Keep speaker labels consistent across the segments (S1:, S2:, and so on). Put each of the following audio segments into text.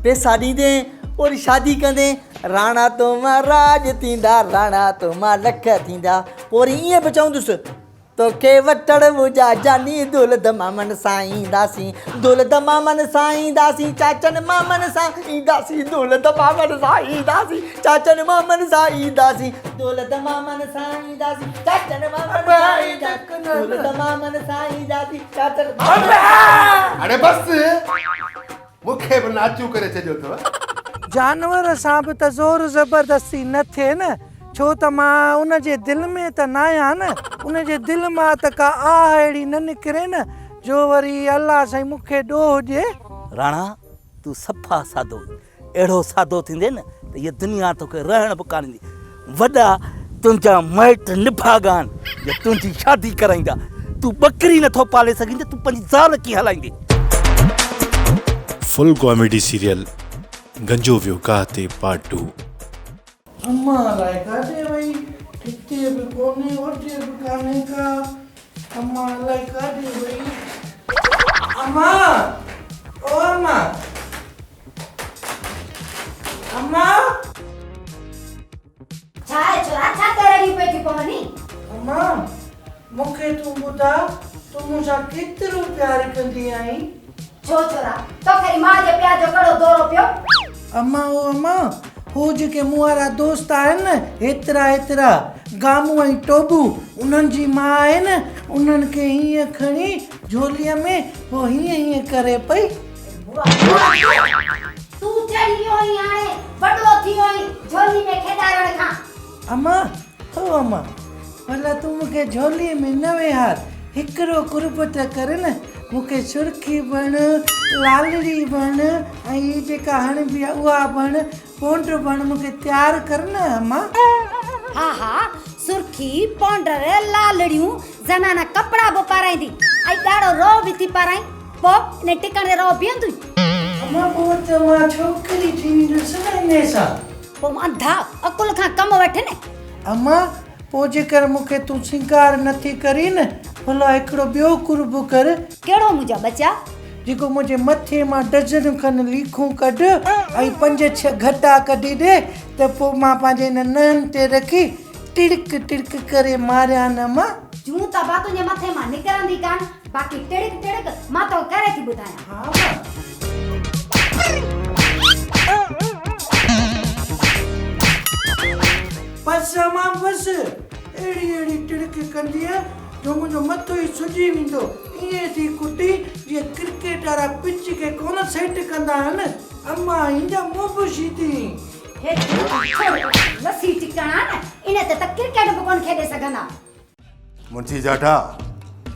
S1: پئسا ڏيندين، پوء وري شادي ڪندين، راڻا تو مان راڄ ٿيندا، راڻا تو مان لک ٿيندا. پوء وري ائين به چوندس، توکي وٺڻ منهنجا جاني دولت مامن سان اينداسين، دولت مامن سان اينداسين، چاچن مامن سان اينداسين، دولت مامن سان اينداسين، چاچن مامن سان اينداسين، دولت مامن سان اينداسين، چاچن مامن سان اينداسين، دولت مامن سان اينداسين، چاچن مامن.
S2: اڙي بس مون کي به ناچو ڪري ڇڏيو اٿو.
S3: جانور سان به ته زور زبردستي نه ٿئي نه، ڇو ته مان ان جي دل ۾ ته ناهيان نه، ان جي دل مان ته ڪا آهه اهڙي نه نڪري نه، جو وري الله سائين مون کي ڏوهه ڏئي.
S4: راڻا، تون صفا سادو اهڙو سادو ٿيندين نه ته هيء دنيا توکي رهڻ به ڪانه ڏيندي. وڏا تنهنجا مائٽ نڀاڳا آهن جو تنهنجي شادي ڪرائيندا. تون ٻڪري نٿو پالي سگهين ته تون پنهنجي زال ڪيئن هلائيندين؟
S5: فل ڪاميڊي سيريل گنجو ويو گاهه تي پارٽ ٽو.
S3: امان الائي ڪاڏي وئي، هتي به ڪونهي هوڏي به ڪانهي ڪا، امان الائي ڪاڏي وئي. امان او امان. امان!
S6: ڇا آهي ڇورا، ڇا تي رڙيون پئي ٿيون پوني؟
S3: امان! مون کي تون ٻڌاء، تون مون سان ڪيترو پيار ڪندي آهين؟
S6: ڇو ڇورا، توکي وري ماء جي پيار جو ڪهڙو دورو پيو؟
S3: امان او امان! هو جيڪي مون وارا دوست آهن نه، هيترا هيترا، گامون ۽ ٽوٻو، انهن جي ماء آهي نه، انهن کي هيئن کڻي جهوليء ۾ پوء هيئن هيئن ڪري پئي.
S6: تون چڙهي ويو آهين هاڻي وڏو ٿي ويو آهين جهولي ۾ کيڏارڻ کان.
S3: امان او امان ڀلا تون مون کي جهولي ۾ نه ويهار هڪڙو قرب ته ڪر نه مون کي سرخي بڻ لالڙي بڻ ۽ هي جيڪا هڻبي آهي اها بڻ پونڊ بڻ مون کي تيار ڪر نه امان.
S6: ها ها سرخي پونڊر لالڙيون زنانا ڪپڙا به پارائيندي ۽ ڳاڙهو رئو به ٿي پارائين. پوء انهي ٽڪڻ تي رئو بيهندو ئي.
S3: امان پوء ته مان ڇوڪري ٿي ويندس نه انهي سان.
S6: پوء انڌا عقل کان ڪم وٺ نه.
S3: امان پوء جيڪر مون کي تون سينگار نه ٿي ڪرين نه ڀلا هڪڙو ٻيو قرب ڪر.
S6: ڪهڙو منهنجا ٻچا؟
S3: جيڪو منهنجي مٿي مان ڊزن کن ليکون ڪڍ ۽ پنج ڇهه گهٽا ڪڍي ڏي ته پوء مان پنهنجي انهن ننهن تي رکي ٽڙڪ ٽڙڪ ڪري ماريان امان.
S6: جون ته با تنهنجي مٿي مان نڪرندي ڪانه. باقي ٽڙڪ ٽڙڪ مان توکي ڪري ٿي ٻڌايان.
S3: ها امان. بس امان بس. اهڙي اهڙي ٽڙڪ ڪندينء جو منهنجو مٿو ئي سڄي ويندو. ائين ٿي ڪٽين جيئن ڪرڪيٽ وارا پچ کي ڪونه سيٽ ڪندا آهن. امان هينجا موبشي ٿي.
S6: هي ڇوڙ لسي ٽڪڻ آ نه ان تي ته ڪرڪيٽ به ڪونه کيڏي سگهندا.
S2: منشي جاٺا،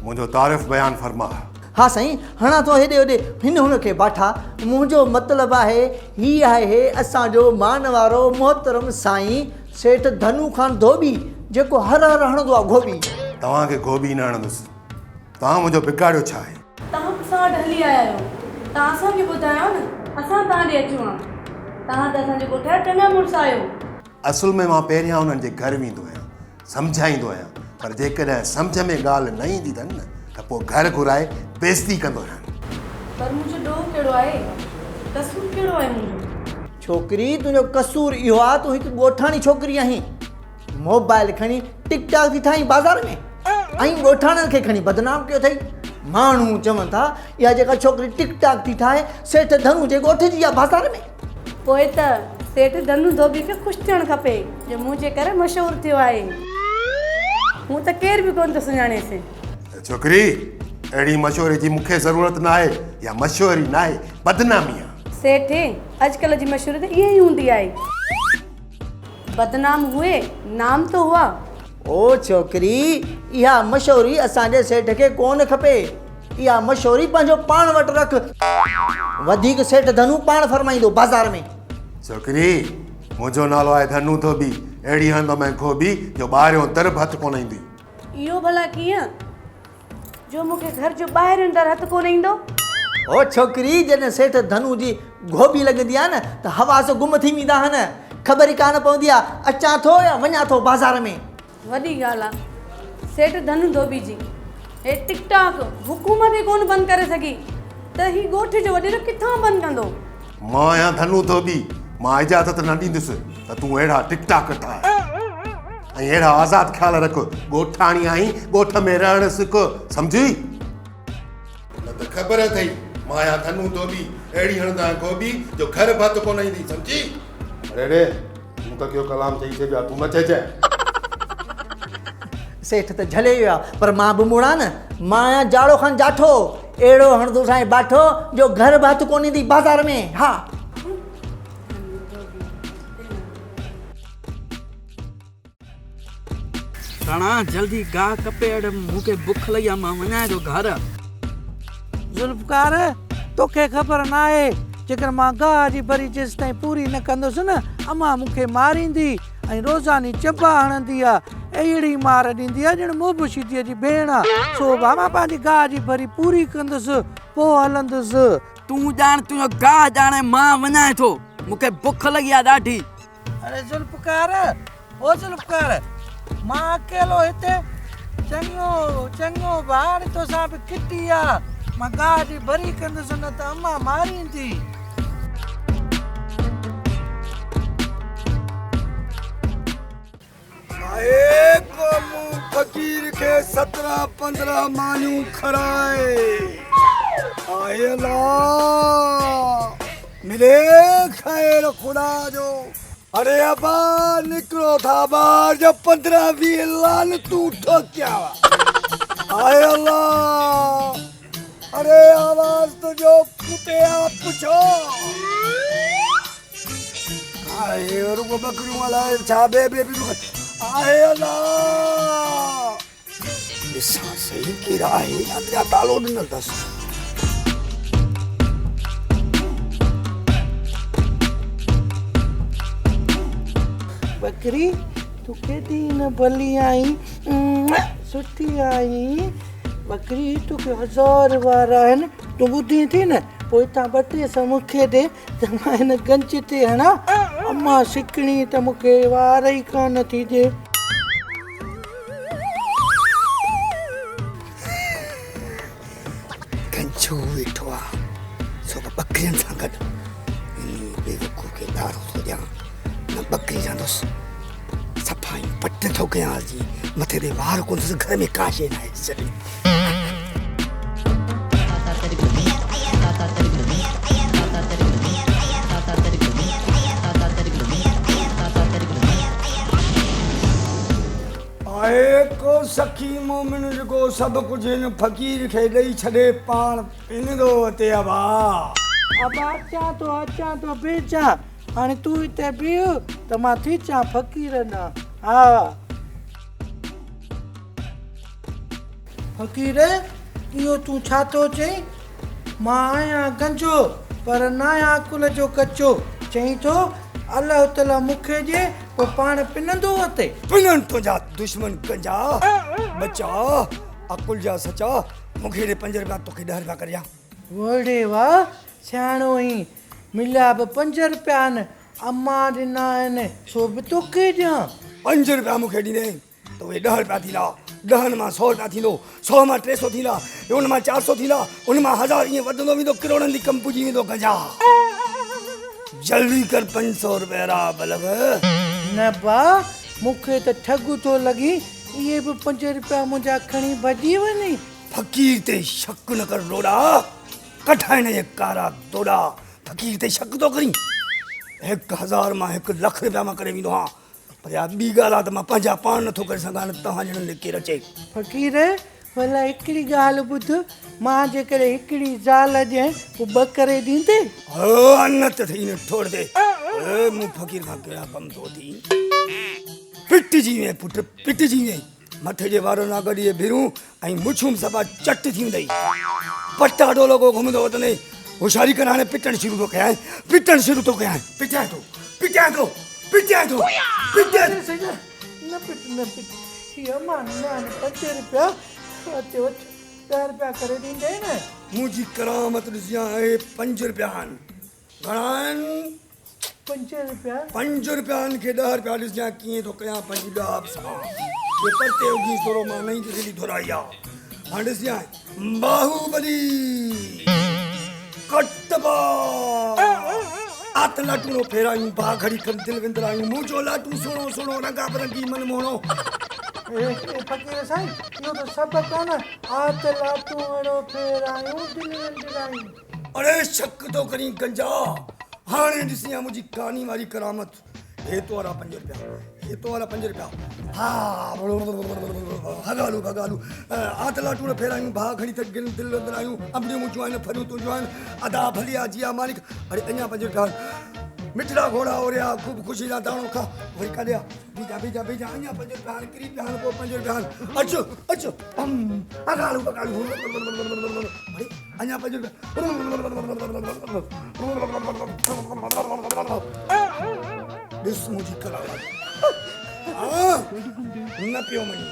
S2: منهنجو تعارف بيان فرماء.
S1: ها سائين، هڻان ٿو هيڏي هوڏي هن هن کي باٺا. منهنجو مطلب آهي، هي آهي اسان جو مان وارو محترم سائين سيٺ ڌنو خان ڌوٻي، جيڪو هر هر هڻندو آهي گهوٻي.
S2: توهان کي گهوٻي نه هڻندس. توهان منهنجو بگاڙيو ڇا آهي؟
S7: توهان به اسان وٽ هلي آيا آهيو. توهان اسان کي ٻڌايو نه، اسان توهان ڏي اچون ها. توهان ته اسان جي ڳوٺ جا چڱا مڙس آهيو.
S2: اصل ۾ مان پهريان انهن جي گهر ويندو آهيان. سمجهائيندو آهيان پر جيڪڏهن سمجهه ۾ ڳالهه نه ايندي اٿن نه ته پوء گهر گهرائي بيعزتي ڪندو آهيان.
S7: پر منهنجو ڏوهه ڪهڙو آهي؟ قصور ڪهڙو آهي منهنجو؟
S1: ڇوڪري تنهنجو قصور اهو آهي تون هڪ ڳوٺاڻي ڇوڪري آهين. موبائل کڻي ٽڪ ٽاڪ ٿي ٺاهين بازار ۾ ۽ ڳوٺاڻن کي کڻي بدنام ڪيو اٿئي. ماڻهو چون ٿا اها جيڪا ڇوڪري ٽڪ ٽاڪ ٿي ٺاهي سيٺ ڌنو جي ڳوٺ جي آهي بازار ۾.
S7: پوء ته سيٺ ڌنو ڌوٻي کي خوش ٿيڻ کپي جو منهنجي ڪري مشهور ٿيو آهي. هون ته ڪير به ڪونه ٿو سڃاڻيس.
S2: ڇوڪري، اهڙي مشهوري جي مون کي ضرورت ناهي. اها مشهوري ناهي، بدنامي آهي.
S7: سيٺ، اڄڪلهه جي مشهوري ته ائين ئي هوندي آهي. بدنام هئي، نام ته هئا.
S1: او ڇوڪري، اها مشهوري اسان جي سيٺ کي ڪونه کپي. اها مشهوري پنهنجو پاڻ وٽ رک. وڌيڪ سيٺ ڌنو پاڻ فرمائيندو بازار ۾.
S2: ڇوڪري، منهنجو نالو آهي ڌنو ڌوٻي. اهڙي هڻندومانء گهوٻي جو ٻاهريون در به هٿ ڪونه ايندي.
S7: اهو ڀلا ڪيئن؟ جو مون کي گهر جو ٻاهريون در هٿ ڪونه ايندو.
S1: او ڇوڪري، جڏهن سيٺ ڌنو جي گهوٻي لڳندي آهي نه ته حواس گم ٿي ويندا آهن. خبر ئي ڪانه پوندي آهي اچان ٿو يا وڃان ٿو بازار ۾.
S7: وڏي ڳالهه آ سيٺ ڌنو ڌوٻي جي. هي ٽڪ ٽاڪ حڪومت ئي ڪونه بند ڪري سگهي ته هي ڳوٺ جو وڏيرو ڪٿان بند ڪندو.
S2: مان آهيان ڌنو ڌوٻي، مان اجازت نه ڏيندس ته تون اهڙا ٽڪ ٽاڪ ٺاهه ۽ اهڙا آزاد خيال رک. ڳوٺاڻي آهين، ڳوٺ ۾ رهڻ سک، سمجهي؟ نه ته خبر اٿئي، مان آهيان ڌنو ڌوٻي، اهڙي هڻندانء گهوٻي جو گهر ڀت ڪونه ايندي، سمجهي؟ اڙي ڙي، مون توکي اهو ڪلام چئي ڇڏيو آهي، تون نه چئجانء.
S1: سيٺ ته جهلي ويو آهي، پر مان به مڙان نه، مان آهيان جاڙو خان جاٺو، اهڙو هڻندوسانء باٺو جو گهر به هٿ ڪونه ايندي بازار ۾، ها.
S4: راڻا جلدي گاهه ڪپي اڙ مون کي بک لڳي آ مان وڃان ٿو گهر.
S3: ذوالفقار توکي خبر ناهي جيڪر مان گاهه جي ڀري جيستائين پوري نه ڪندس نه امان مون کي ماريندي ۽ روزاني چٻا هڻندي آ اهڙي مار ڏيندي آ ڄڻ موبشيديء جي ڀيڻ آ سو ڀا مان پنهنجي گاهه جي ڀري پوري ڪندس پوء هلندس.
S4: تون ڄاڻ تنهنجو گاهه ڄاڻي مان وڃان ٿو مون کي بک لڳي آ ڏاڍي.
S3: اڙي ذوالفقار او ذوالفقار مان اڪيلو هتي چڱو چڱو ڀاڙ توسان به کٽي آ مان گاهه جي ڀري ڪندس نه ته امان ماريندي.
S8: آهي ڪو مون فقير کي 17 15 مانيون کارائي آهي الله ملي خير خدا جو اڙي ابا نڪرو ٿا ٻاهر جو 15 20 لعنتون ٺوڪيا آهي الله اڙي آواز تنهنجو ڪتي آ پڇو آهي رڳو ٻڪريون الائي ڇا بي بي بي آهي الله ڏسان صحيح ڪير آهي اندريان تالو ڏنل اٿس.
S3: ٻڪري تون ڪيڏي نه ڀلي آهين سٺي آهين ٻڪري توکي هزار وار آهن تون ٻڌين ٿي نه پوء هتان ٻه ٽي سو مون کي ڏي ته مان هن گنج تي هڻان امان سڪڻي ته مون کي وار ئي ڪانه ٿي ڏي.
S8: گنجو ويٺو آ سو به ٻڪرين سان گڏ. هن بيوقوف کي ڏارو ٿو ڏيان نه ٻڪري رهندس. صفا ائين پٽ ٿو ڪيانس جي مٿي تي وار ڪونه اٿس گهر ۾ ڪا شيء ناهي سڄي. آهي ڪو سخي مومن جيڪو سڀ ڪجهه هن فقير کي ڏئي ڇڏي پاڻ پنندو وتي ابا.
S3: ابا اچان ٿو اچان ٿو بيهجان هاڻي تون هتي بيهه ته مان ٿي اچان فقير ڏانهن ها. فقير اهو تون ڇا ٿو چئين؟ مان آهيان گنجو پر ناهيان عقل جو ڪچو. چئين ٿو الله تعاليٰ مون کي ڏي پوء پاڻ پنندو وتي.
S8: پنن تنهنجا دشمن گنجا ٻچا عقل جا سچا مون کي ڏي پنج رپيا توکي ڏهه رپيا ڪري ڏيان.
S3: وڙي واهه سياڻو آهين مليا به پنج رپيا آهن امان ڏنا آهن سو به توکي ڏيان.
S8: پنج رپيا مون کي ڏيندين ته اهي ڏهه رپيا ٿيندا، ڏهن مان سئو رپيا ٿيندو، سئو مان 300 ٿيندا، ان مان 400 ٿيندا، ان مان هزار ائين وڌندو ويندو ڪروڙن تي ڪم پڄي ويندو گنجا. جلدي ڪر 500 رپيا را بلب.
S3: نه با، مون کي ته ٺڳ ٿو لڳين، اهي به پنج رپيا منهنجا کڻي ڀڄي وڃين.
S8: فقير تي شڪ نه ڪر لوڏا، ڪڍائين اهي ڪارا دوڏا، فقير تي شڪ ٿو ڪرين؟ 1000 مان 1 لک رپيا مان ڪري ويندو هان. پر اها ٻي ڳالهه آهي ته مان پنهنجا پاڻ نٿو ڪري سگهان نه توهان جهڙن ڏي ڪير اچي.
S3: فقير، ڀلا هڪڙي ڳالهه ٻڌ، مان جيڪڏهن هڪڙي زال ڏين، پوء ٻه ڪري ڏيندين؟
S8: لعنت اٿئي ان ٺوڙهه تي. اي مون فقير کان ڪهڙا ڪم ٿو ٿي. پٽجي وئين پٽ، پٽجي وئين. مٿي جي وارن سان گڏ اهي ڀرون ۽ مڇون به صفا چٽ ٿي ويندئي. پٽاٽو لڳو گهمندو وتندين. هوشياري ڪر هاڻي پٽڻ شروع ٿو ڪيانء، پٽڻ شروع ٿو ڪيانء. پٽيان ٿو، پٽيان ٿو، پٽيان ٿو، پٽيان ٿو.
S3: نه پٽ، نه پٽ. هي امان ڏنا آهن پنج رپيا، اچ وٺ، ڏهه رپيا ڪري ڏيندين نه؟
S8: منهنجي ڪرامت ڏسجان، اهي پنج رپيا آهن. گهڻا آهن؟
S3: پنج رپيا.
S8: پنج رپيا آهن کي ڏهه رپيا ڏسجان ڪيئن ٿو ڪيان پنهنجي ڏاهپ سان. جي پرتي اگهي سورو مان نئين ڪسي ڌرائي آ. هاڻ ڏسجان باهوبلي ڪٽبا. آت لاٽونو ڦيرايون، باھ گهڙي کن دل وندرايون، منهنجو لاٽون سهڻو سهڻو، رنگا برنگي من موهڻو.
S3: اي فقير سائين، اهو ته سبق آ نه، آت لاٽونئڙو ڦيرايون، دل وندرايون.
S8: اڙي شڪ ٿو ڪرين گنجا، هاڻي ڏسين ها منهنجي ڪاني واري ڪرامت. هيتو وارا پنج رپيا، هيتو وارا پنج رپيا، ها هڳالو ڀڳالو، آت لاٽوڻ ڦيرايون، ڀاء کڻي ٿڪ گل دل وندرايون، انبڙيون منهنجون آهن، ڦريون تنهنجون آهن، ادا ڀلي آ جيا مالڪ، اڙي اڃا پنج رپيا، مٺڙا گهوڙا اوريا، خوب خوشي سان داڻو کا، وري ڪاڏي آ، بيجا بيجا بيجا، اڃا پنج رپيا آهن، ڪري پيا آهن، پوء پنج رپيا آهن، اچ اچ، هڳالو ڀڳالو، اڙي اڃا پنج رپيا. ڏس منهنجي ڪرامت. ها نه پيو مڃي.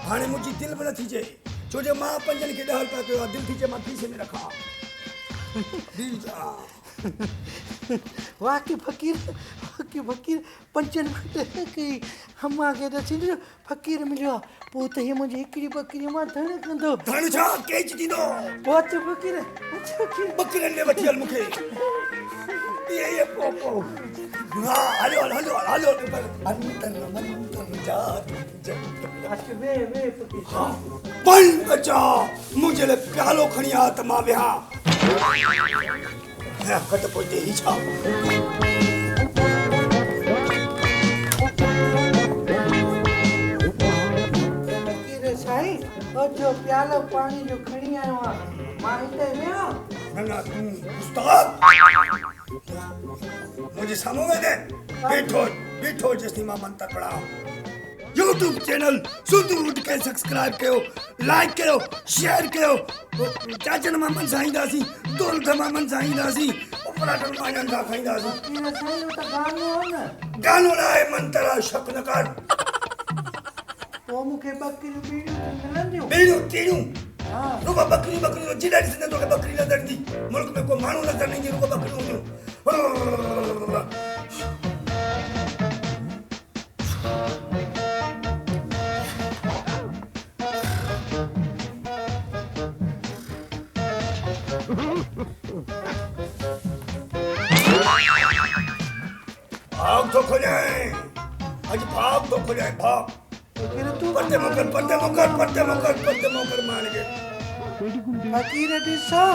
S8: هاڻي منهنجي دل به نٿي چئي، ڇو جو مان پنجن کي ڏهه رپيا ڪيو آهي، دل ٿي چئي مان کيسي ۾ رکان.
S3: واقعي فقير، واقعي فقير پنجن مان ڏهه ڪئي. امان کي ته سنڌ فقير مليو آ، پوء ته هي منهنجي هڪڙي ٻڪري مان ڌڻ ڪندو.
S8: ڌڻ ڇا، ڪيچ ٿيندو.
S3: پوء اچ فقير، اچ فقير.
S8: ٻڪرين ڏي وٺي هل مون کي. اي اي پوء پوء. ها هليو هل هليو هل هليو هل. انتر منتر جادو جنتر.
S3: اچ ويهه ويهه فقير.
S8: ها پل بچا منهنجي لاء پيالو کڻي آ ته مان ويهان. کٽ پوئتي هي ڇا؟
S3: فقير سائين، اجهو پيالو پاڻي جو کڻي آيو آهيان، مان هتي ويهان؟
S8: نه نه تون استاد منهنجي سامهون ويندين؟ بيٺو بيٺو جيستائين مان منتر پڙهان. يوٽيوب چينل سنڌو ووڊ کي سبسڪرائب ڪيو، لائيڪ ڪيو، شيئر ڪيو. چاچن مامن سان اينداسين، دولت مامن سان اينداسين، پراٺن مانين سان کائينداسين.
S3: فقير سائين اهو ته گانو آ نه.
S8: گانو نه آهي منتر آ، شڪ نه ڪر.
S3: پوء مون کي ٻڪريون ٻيڙيون به ملنديون؟
S8: ٻيڙيون ٽيڙيون؟
S3: ها.
S8: رڳو ٻڪريون ٻڪريون جيڏا ڏسندين توکي ٻڪري نظر ايندي. ملڪ ۾ ڪو ماڻهو نظر نه ايندي رڳو ٻڪريون هونديون. ڀاڳ ٿو کوليائين اڄ ڀاڳ ٿو کوليائين ڀاڳ پرتي موڪل پرتي موڪل پرتي موڪل پرتي موڪل مان کي
S3: فقير ڏسو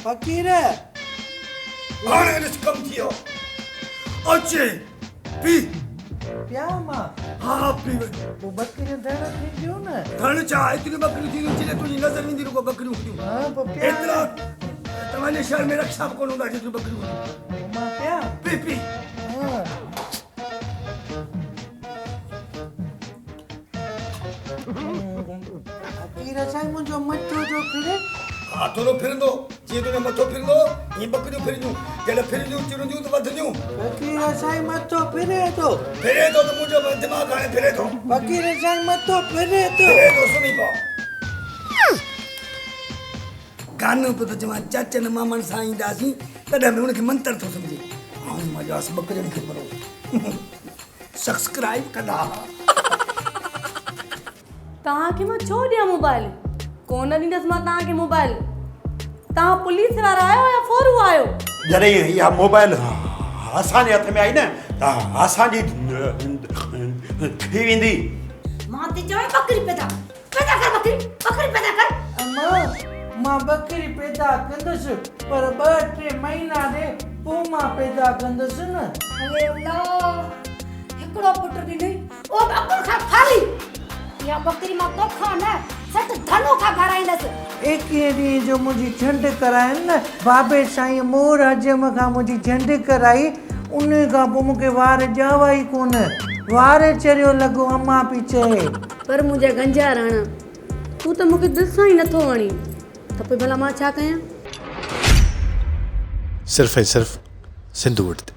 S3: فقير
S8: هاڻي ڏس ڪم ٿي ويو اچي پي.
S3: پيان مان؟
S8: ها پي وڃ.
S3: پوء ٻڪريون ڌڻ ٿينديون نه؟
S8: ڌڻ ڇا ايتريون ٻڪريون ٿينديون جيڏي تنهنجي نظر ويندي رڳو ٻڪريون هونديون.
S3: ها پوء پيان.
S8: ايترا توهان جي شهر ۾ رڪشا به ڪونه هوندا جيتريون ٻڪريون هونديون.
S3: پوء مان پيان؟
S8: پي پي.
S3: ها. فقير سائين منهنجو مٿو ٿو ڦري.
S8: ها ٿورو ڦرندو، جيئن تنهنجو مٿو ڦرندو ائين ٻڪريون ڦرنديون، جڏهن ڦرنديون چرنديون ته وڌنديون.
S3: فقير سائين مٿو ڦري ٿو.
S8: ڦري ٿو ته منهنجو به دماغ هاڻي ڦري ٿو.
S3: فقير سائين مٿو ڦري ٿو.
S8: ڦري ٿو سمهي پئو. گانو پيو ٿو چوان چاچن مامن سان اينداسين تڏهن به هن کي منتر ٿو سمجهي. هاڻي مان ڄاس ٻڪرين کي پرو. سبسڪرائب ڪندا.
S7: توهان کي مان ڇو ڏيان موبائل؟ ڪونه ڏيندس مان توهان کي موبائل. توهان پوليس وارا آهيو يا ڦورو آهيو؟
S9: جڏهن اها موبائل اسان جي هٿ ۾ آئي نه ته اسان جي ٿي ويندي.
S6: مان ٿي چوين ٻڪري پيدا پيدا ڪر ٻڪري ٻڪري پيدا ڪر.
S3: امان مان ٻڪري پيدا ڪندس پر ٻه ٽي مهينا ڏي پوء مان پيدا ڪندس نه.
S6: اڙي الله هڪڙو پٽ ڏنئي اهو به عقل کان خالي. اها ٻڪري مان توکان نه سچ ڌنو کان گهرائيندس.
S3: ايڪيهين ڏينهن جو منهنجي جهنڊ ڪراين نه بابي سائين مور حجم کان منهنجي جهنڊ ڪرائي انهي کان پوء مونکي وار ڄاوا ئي ڪونه وار چريو لڳو امان پئي چئي.
S7: پر منهنجا گنجا راڻا، تون ته مون کي دل سان ئي نٿو وڻين، ته پوء ڀلا مان ڇا ڪيان؟
S5: صرف ۽ صرف سنڌو وٽ تي.